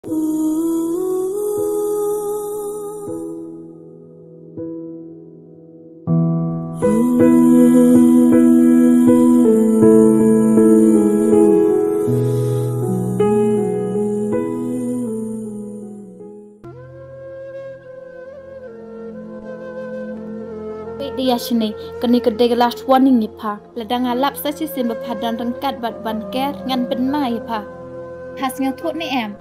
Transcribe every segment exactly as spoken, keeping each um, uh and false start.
Peit ïa shane, kane ka dei ka last warning ïa pha. Lada nga lap sa shisien ba pha don ryngkat bad Ban Ker, ngan pynmai ïa pha. Pha sngewthuh ne em?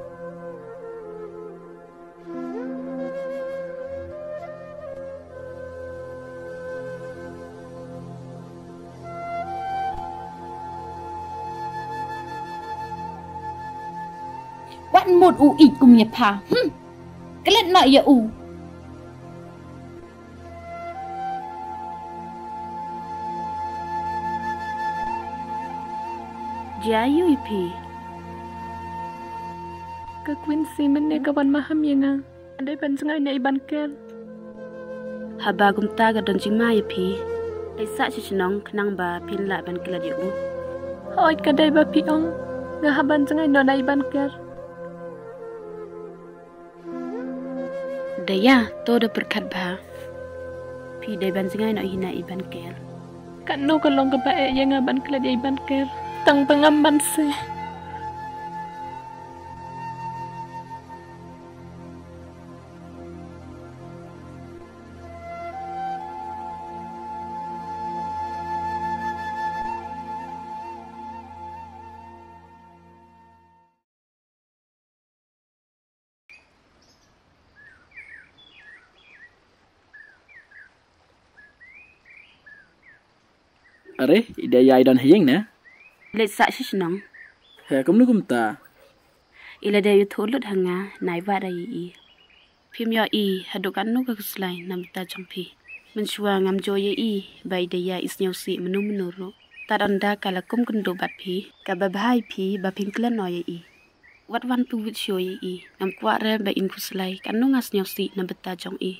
Wat mut u ïeit kum ïa pha. Hmm. Klet noh ïa u. Jia ïa u ïa phi. Ka Queen Simon ne ka wan maham ïa nga. Dei ban jngai na i Ban Ker. Haba kumta ka don jingma ïa phi. Leit sah sha shnong khnang ba phin lah ban klet ïa u. Hooid, ka dei ba phi ong. Nga hap ban jngai noh na i Ban Ker. Daya, to da pyrkhat bha. Phi dei ban jngai noh hi na i Ban Ker. Katno ka long kaba eh ïa nga ban klet ïa i Ban Ker. Tang ba ngam banse. Are, i Daya i don ha ïing ne? Leit sah sha shnong. He, kumno kumta? I la dei ïathuh lut ha nga, nai wad ïa i. Phim ïohi haduh katno ka khuslai na bynta jong phi. Mynshuwa ngam ju ïohi ba i Daya i sngewsih mynno mynno ruh. Tad ynda ka la kum kynduh bad phi, kaba bha ïa phi ba phin klet noh ïa i. Wat wan pynwit shuh ïa i. Ngam kwah re ba in khuslai katno nga sngewsih na bynta jong i.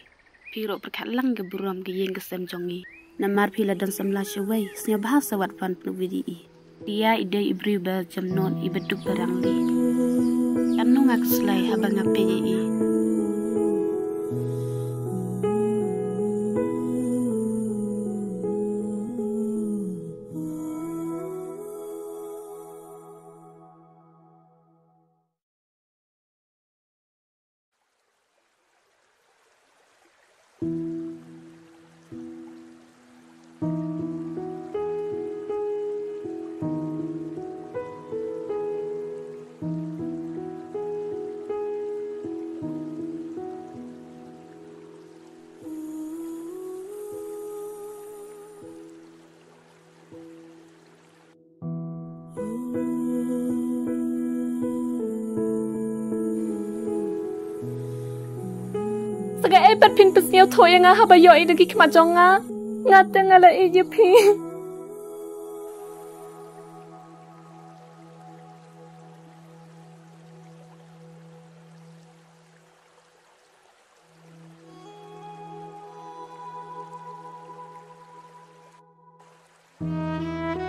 Phi ruh pyrkhat lang ka burom ka ïing ka sem jong i. Namar phi la don samla shawei, sngewbha sa wat wan pynwit ïa i. Daya i dei i briew ba jemnud, i ba duk ba rangli. Katno nga khuslai haba nga peit ïa i. Sa kaei pat phin pynsngewthuh ïa nga haba ïohi da ki khmat jong nga. Nga te nga la ïeit ïa phi.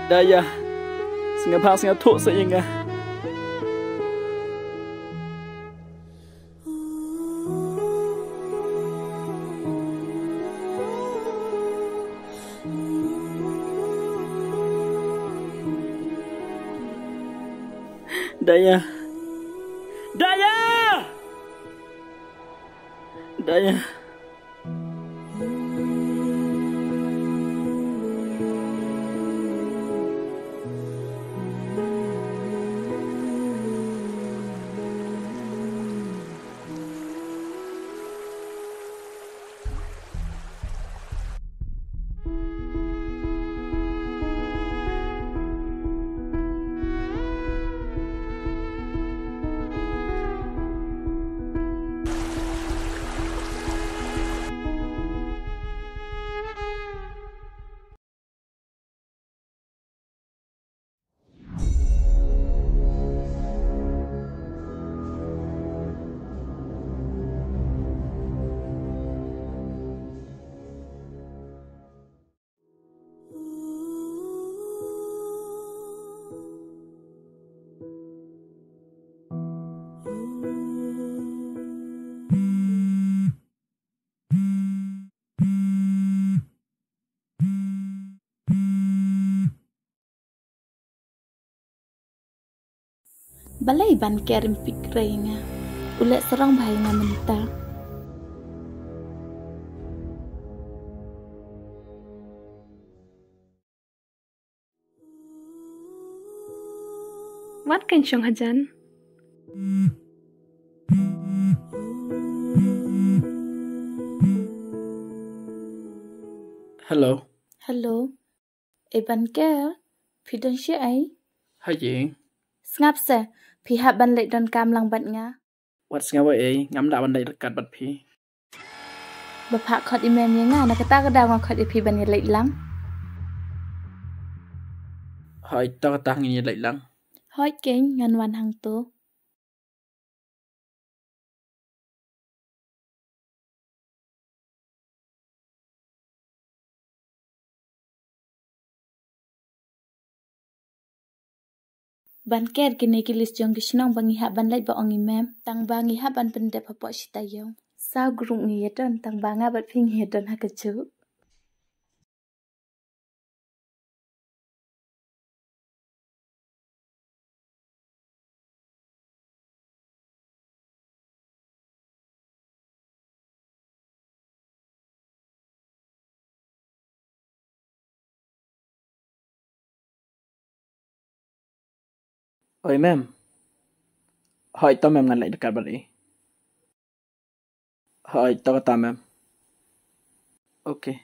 Daya, sngewbha sngewthuh sa ïa nga. Daya. Daya! Daya. Balei Ban Ker im pick ïa nga? U leh sarong bha ïa nga mynta. Wat kan shong hajan. Hello. Hello. Ei Ban Ker, phi don shaei? Ha ïing. Sngap se, phi hap ban leit donkam lang bad nga. Wat sngap ei, ngam lah ban leit ryngkat bad phi. Ba phah khot i mem ïa nga, na kata ka daw nga khot ïa phi ban ïa leit lang. Hooid, to kata ngin ïa leit lang. Hooid keiñ, ngan wan hangto. Ban Ker, kine ki list jong ki shnong ba ngi hap ban leit ba ong i mem. Tang ba ngi hap ban pyndep hapoh shi taïew. Saw group ngi ïa don, tang ba nga bad phi ngi ïa don ha kajuh. Oi mem. Hooid to mem, ngan leit ryngkat bad i. Hooid, to kata mem. Okay.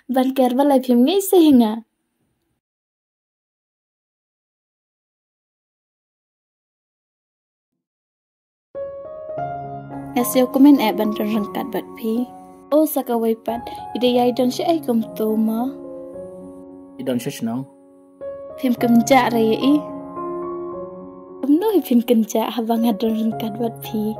Ban Ker, balei phim ngeit shuh ïa nga? Nga sngewkmen eh ban don ryngkat bad phi. O sa kawei pat, i Daya i don shaei kumto mo? I don sha shnong. Phim kynjah re ïa i? Kumno hi phin kynjah haba nga don ryngkat bad phi?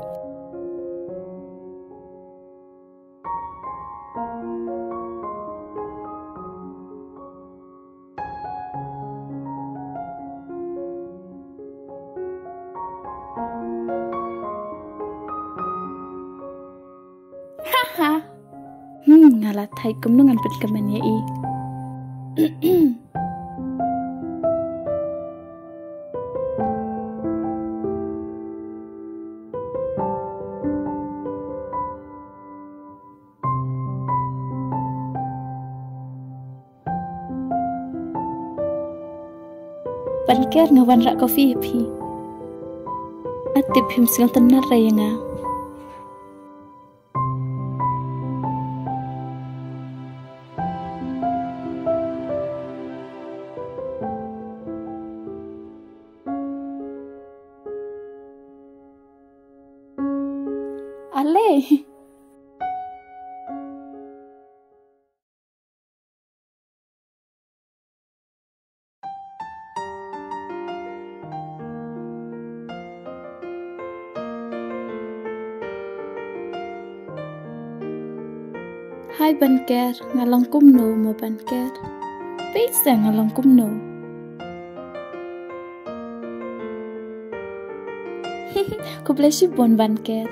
Ha ha. Hmm, nga la thait kumno ngan pynkmen ïa i. Ban Ker, nga wanrah coffee ïa phi. Nga tip phim sngewtynnad re ïa nga. Ale. Hai Ban Ker, nga long kumno mo Ban Ker? Peit se nga long kumno. Khublei shibun Ban Ker.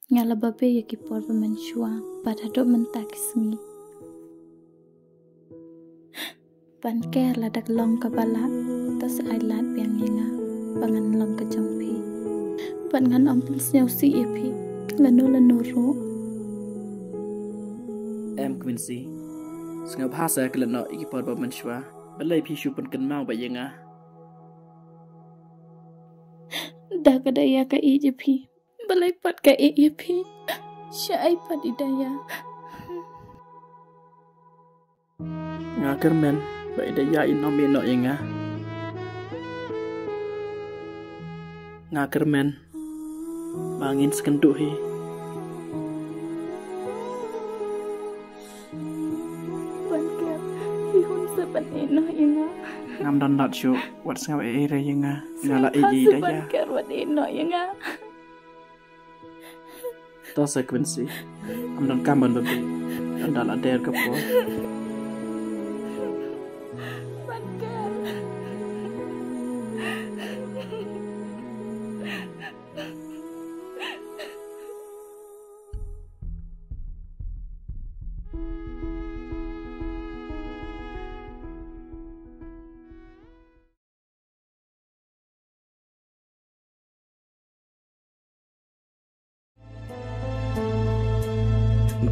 Nga la babe ïa ki por ba mynshuwa, bad haduh mynta ki sngi. Ban Ker, lada ka long kaba lah, to sa ai lad biang ïa nga ba ngan long ka jong phi. Bad ngan ym pynsngewsih ïa phi lano lano ruh. Em Kminsih, sngewbha sa klet noh ïa ki por ba mynshuwa. Balei phi shu pynkynmaw beit ïa nga? Da ka Daya ka ïeit ïa phi, balei pat ka ïeit ïa phi? Shaei pat i Daya? Nga kyrmen ba i Daya in ym ïehnoh ïa nga. Nga kyrmen ba ngin sa kynduh hi. Ban Ker, phi hun sa ban ïehnoh ïa nga. Ngam don lad shuh, wat sngap ei ei re ïa nga. Nga la ei ei da ïa. Ban ker wat ei noh ïa nga. To sa Quincy. Ngam don kam ban babi. Don da la der ka por. Ban ker.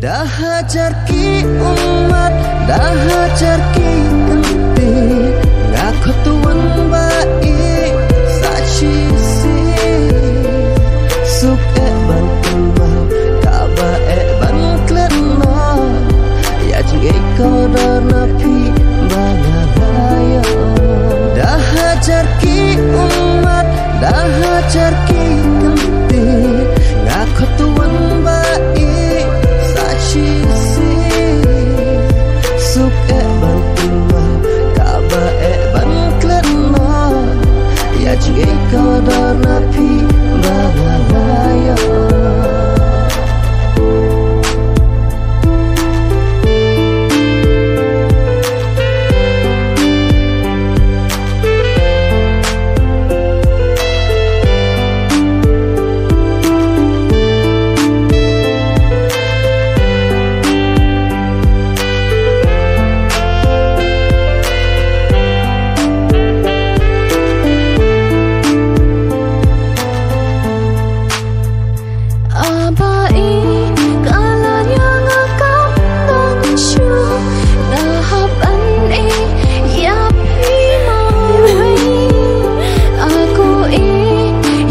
Da hajar ki ummat, da hajar ki kyntien, nga khot wan ba ïeit sa shisien. Suk eh ban kynmaw, kaba eh ban klet noh ïa jingïeit kordor na phi ba nga la ïoh. Da hajar ki ummat, da hajar ki kyntien, nga khot wan ba ïeit sa shisien. Suk eh ban kynmaw, kaba eh ban klet noh ïa jingïeit kordor na phi ba nga la ïoh. Aba i ka la ïa nga kam dang shu na hap an i ïa phi ma wei. Aku i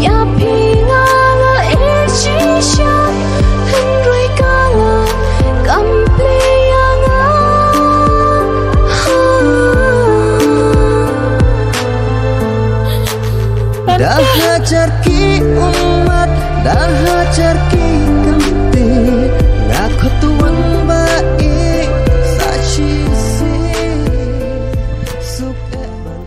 ïa phi nga la i shisha hynrei ka la kam plie ïa nga. Ha. Da hajar ki ummat, da hajar ki kyntien, nga khot wan ba ïeit sa shisien. Suk eh ban